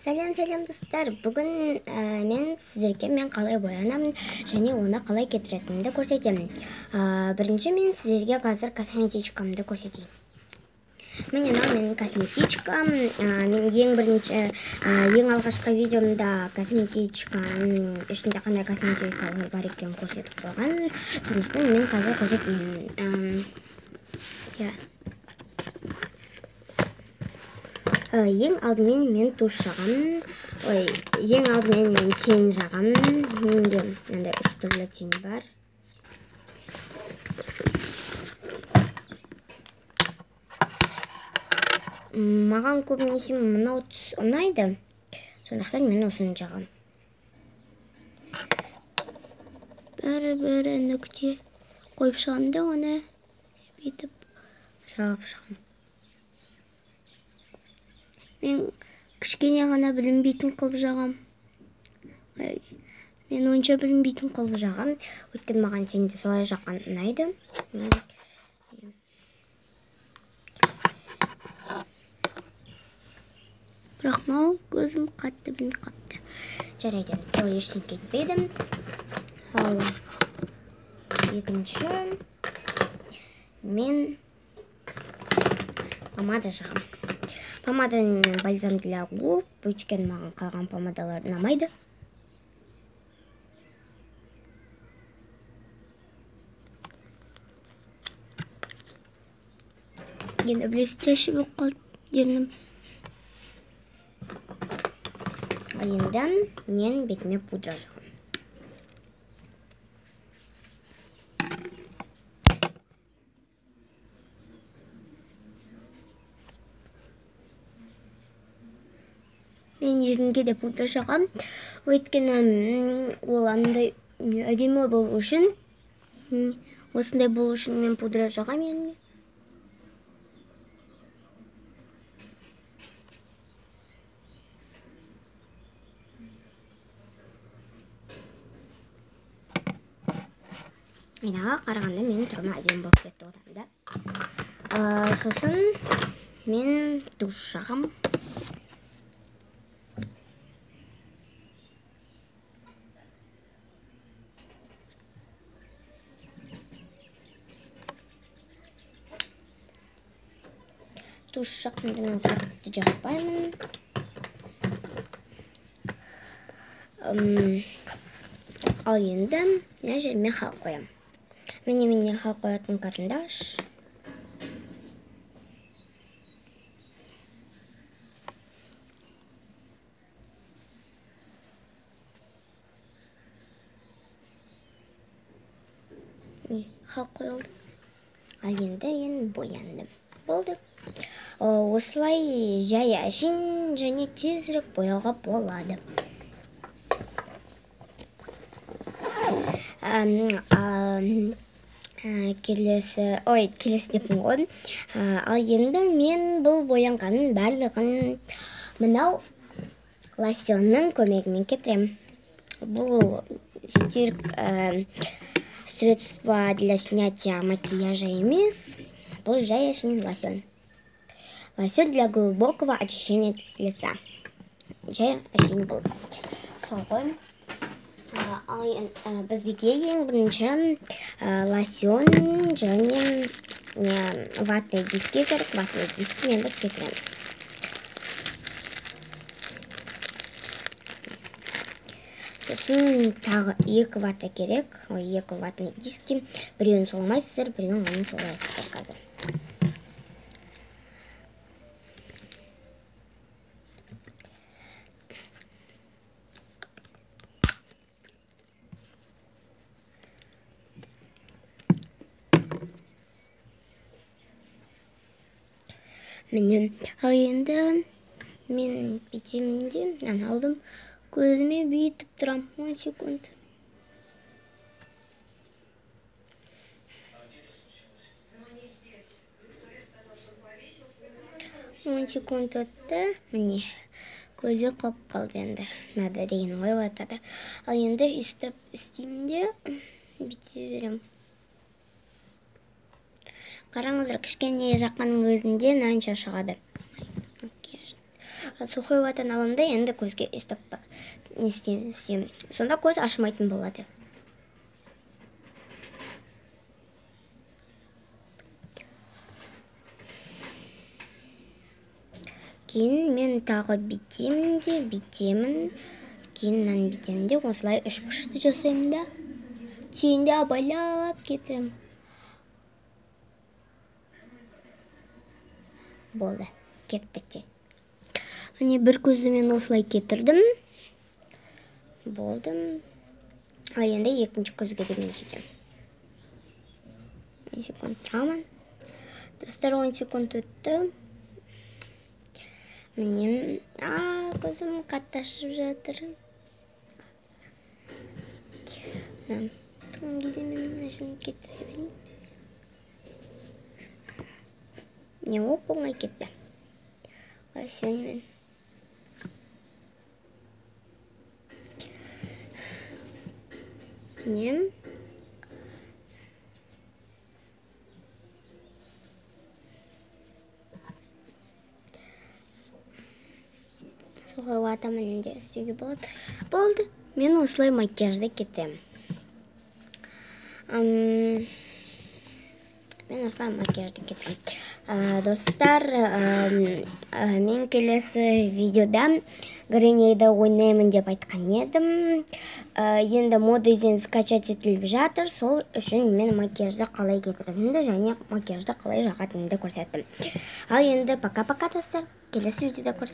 Сәлем, сәлем, достар! Бүгін мен сіздерге мен қалай боянамын және оны қалай кетіретінімді көрсетемін. Бірінші мен сіздерге қазір косметичкамды көрсетейін. Міне, мынау менің косметичкам. Мен ең бірінші, ең алғашқы видеомда косметичканың ішінде қандай косметикалар бар екенін көрсетіп қойған. Сондықтан мен қазір көрсетемін. Иә. Ең алдымен мен тушь жағамын. Ой, ең алдымен мен тень жағамын. Менде мынандай үш түрлі тень бар. Маған көбінесе мынау түс ұнайды. Сондықтан мен осыны жағамын. Бәрі-бәрі нүкте қойып шығамын да, оны бүйтіп жағып шығамын. Мен кішкене ғана білінбейтін қылып жағам. Ай, мен онша білінбейтін қылып жағам. Өйткені маған тенді солай жаққан ұнайды. Бірақ мынау көзім қатты білініп қалыпты. Жарайды, ол ештеңе кетпейді. Ал екінші мен помада жағамын. Помаданы бальзам для губ, өйткені маған қалған помадалар ұнамайды. Енді блестящий болып қалды ернім. Ал енді мен бетіме пудра жағамын. Мен ерінге де пудра жағамын. Өйткені ол андай әдемі болу үшін, осындай болу үшін мен пудра жағамын ерінге. Айнаға қарағанда менің түрім әдемі болып кетті одан да. Сосын мен тушь жағамын. Тушь жаққанда мен қатты жақпаймын. Ал енді мына жеріме хал қоямын. Міне, менде хал қоятын карандаш. Міне, хал қойылды. Ал енді мен бояндым. Болды. Осылай жай әшейін және тезірек бояуға болады. Келесі, ой, келесі деппін ғой. Ал енді мен бұл боянғанның барлығын мынау лосьонның көмегімен кетіремін. Бұл средство для снятия макияжа емес, бұл жай әшейін лосьон. Лосьон для глубокого очищения лица. Жай әшейін бұл. Сол ғой. Ал бізге ең бірінші лосьон және ватный диски керек. Ватный дискімен біз кетіреміз. Сосын тағы екі вата керек. Ой, екі ватный диски. Біреуін соламайсыздар, біреуін ғана солайсыздар қазір. Міне, ал енді мен бүйтемін де, мынаны алдым, көзіме бүйтіп тұрам, 10 секунд. 10 секунд өтті, міне, көзі қалып қалды енді. Надо деген ой батады. Ал енді өйстіп істеймін де, бүйте беремін. Қараңыздар, кішкене жаққанның өзінде мынанша шығады. Сухой ватаны аламын да, енді көзге өйстіп не істеймін. Сонда көз ашымайтын болады. Кейін мен тағы бүйтемін де, бүйтемін. Кейін мынаны бүйтемін де, осылай үш бұрышты жасаймын да. Кейін де абайлап кетіремін. Болды, кетті те. Міне бір көзді мен осылай кетірдім. Болды. Ал енді екінші көзге де мен сөйтемін. 10 секунд тұрамын. Достар, 10 секунд өтті. Міне, көзім қатты ашып жатыр. Туған кезде мен мына жерін кетіре берейін. Міне, оп-оңай кетті. Лосьонмен. Міне. Сухой ватамен де істеуге болады. Болды. Мен осылай макияжды кетемін. Мен осылай макияжды кетемін. Достар, мен келесі видеода Грэнниді ойнаймын деп айтқан едім. Енді модезен скачать етіліп жатыр. Сол үшін мен макияжды қалай кетіретінімді және макияжды қалай жағатынымды көрсеттім. Ал енді пока-пока, достар. Келесі видеода көрсетемін.